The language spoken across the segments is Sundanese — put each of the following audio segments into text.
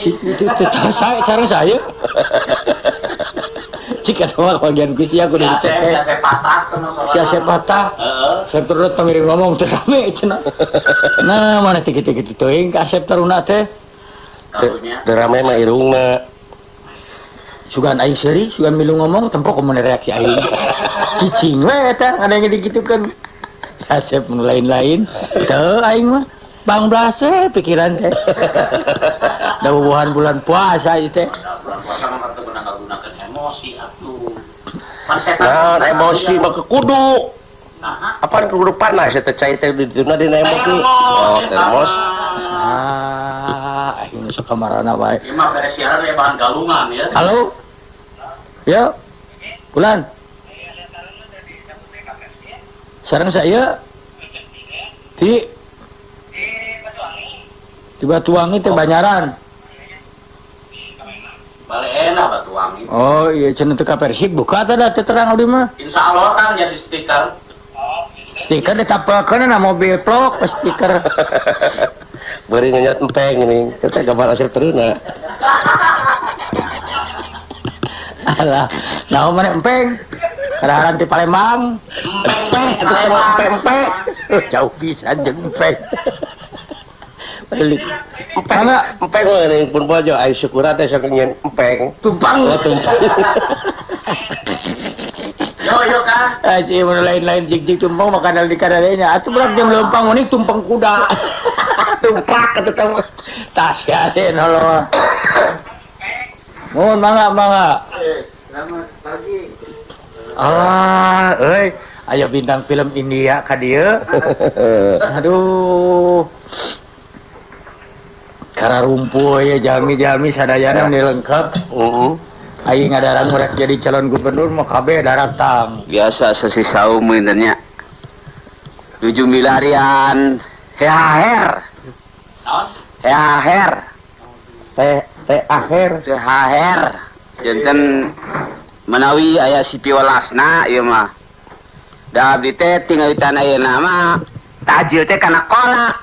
Itu saya sareng saya. Jika mah bagian ku sia kudu dicek. Si patah Si Asep patah. Heeh. Asep Taruna tamiring ngomong teu rame cenah. Nah, mana teh kitu-kitu teuing ka Asep Taruna teh. Teu rame mah irungna. Sugan aing seuri, sugan milu ngomong tempo kumaha reaksi aing. Cicing we eta ada yang digitukeun. Asep nu lain-lain teu aing mah bang blas we pikiran teh. Da bubuhan bulan puasa ieu teh. Bulan puasa mah teu beunang ngagunakeun emosi atuh. Nah, emosi mah kudu. Apaan kudu panas eta cai teh di dituna dina emosi. Oh, termos. Ah, aing sok kamarana wae. Ieu mah beres siaran ya bahan galungan ya. Halo. Ya. Bulan. Sareng saya di Batuwangi teh Banyaran. Bale enak Batuwangi. Oh iya cenah teu ka Persib buka teh da teu terang abdi mah. Insyaallah kan jadi stiker. Stiker ditapelkeun na mobil plok stiker. Beuring ngenyot empeng ini, kita gambar Asep Taruna. Alah, naon maneh empeng? Kadaharan ti Palembang. Empeng atuh teh empeng. Jauh pisan jeung empeng. Balik. Empeng, empeng we pun bojo ai syukuran teh sok nyen empeng. Tumpang. Oh, tumpang. Yo yo ka. Ah, mun lain-lain jig-jig tumpang makanan di kadadenya. Atuh berat jam lempang unik tumpang kuda. Tumpak atuh teh. Tah sia teh nolong. Mohon mangga mangga. Selamat pagi. Alah, euy, aya bintang film India ka dieu. Aduh. Kararumpuh ya jalmi-jalmi sadayana meni lengkap. Heeh. Aing ngadarang rek jadi calon gubernur mah kabeh daratang. Biasa sesi saum nya. 7 milarian THR. Naon? THR. THR. THR. Janten menawi aya si piwelasna ieu mah. Da abdi teh tingalitan ayeuna mah tajil teh kana kolak.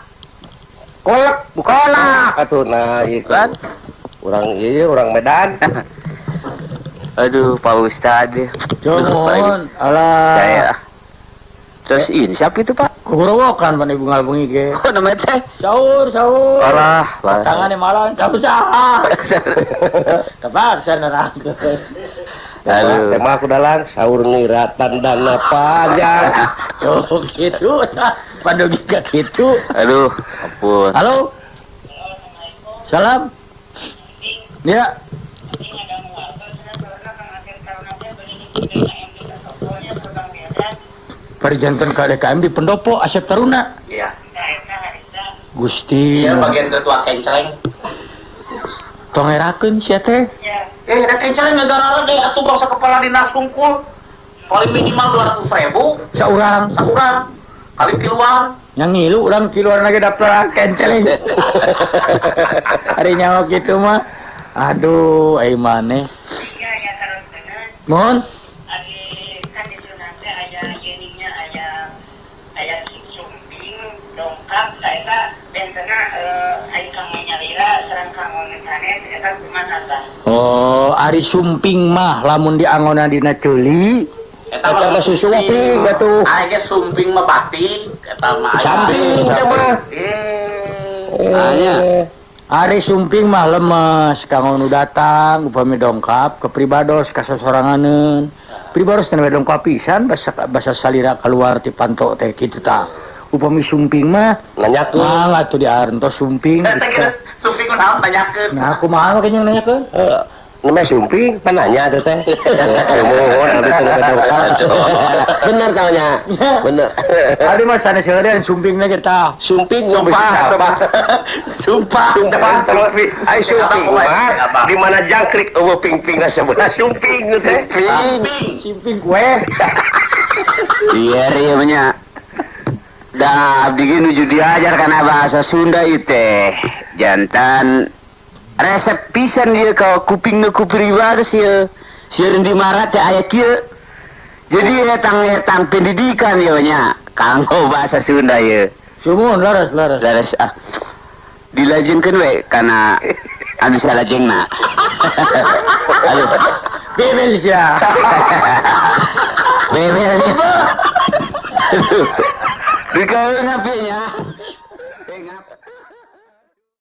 Kolak, bukan kolak. Atuh nah ieu kan. Urang ieu urang Medan. Aduh, Pak Ustad. Cuman, alah. Saya. Terus ini siapa itu, Pak? Kukurowokan pan ibu ngalbengi ge. Oh, namanya teh. Sahur, sahur. Alah, tangane malan, saha. Terpaksa nerangkeun. Aduh, tema aku dalang sahur niratan dana panjang. Oh, gitu. Pandugi ka kitu. Aduh, ampun. Halo. Salam. Ya. Perjanten KDKM di Pendopo Asep Taruna. Iya. Gusti. Iya, bagian ketua kenceleng. Tong ngerakeun sia teh. Da kenceleng negara deh atuh bangsa kepala dinas sungkul. Paling minimal 200.000 saurang. Saurang. Kali tiluan. Yang ngilu urang tiluan lagi daftar kenceleng. Ari nyawa kitu mah. Aduh, ai maneh. Mohon. Oh, ari sumping mah lamun diangonan dina ceuli eta mah sumping atuh. Ari ge sumping mah batik eta mah samping teh mah. Anya. Ari sumping mah lemes kanggo nu datang upami dongkap ke pribados ka sasoranganeun. Pribados teh dongkap pisan basa salira keluar ti panto teh kitu tah. Upami sumping mah nanyakeun. Mah atuh diarentos sumping. Sumping kunaon tanyakeun? Nah, kumaha mah kenyang nanyakeun? Heeh. Namanya sumping, pananya tuh teh. Mohon abdi teh dongkap. Bener tanya. Bener. Abdi mah sanes heureun sumpingna ge tah. Sumping sumpah. Sumpah. Sumpah. Ai sumping mah di mana jangkrik eueuh ping-pingna sebelah sumping teh. Sumping. Sumping kue. Iya ieu mah nya. Da abdi ge nuju diajar kana bahasa Sunda ieu teh. Jantan resep pisan ieu ka kuping nu ku pribadi ieu. Sieun di marat teh aya kieu. Jadi etang pendidikan ieu nya kanggo bahasa Sunda ieu. Sumuhun laras laras. Laras ah. Dilajengkeun we kana anu salajengna. Aduh, Bebel sia. Bebel. Aduh. Dikaeun nya.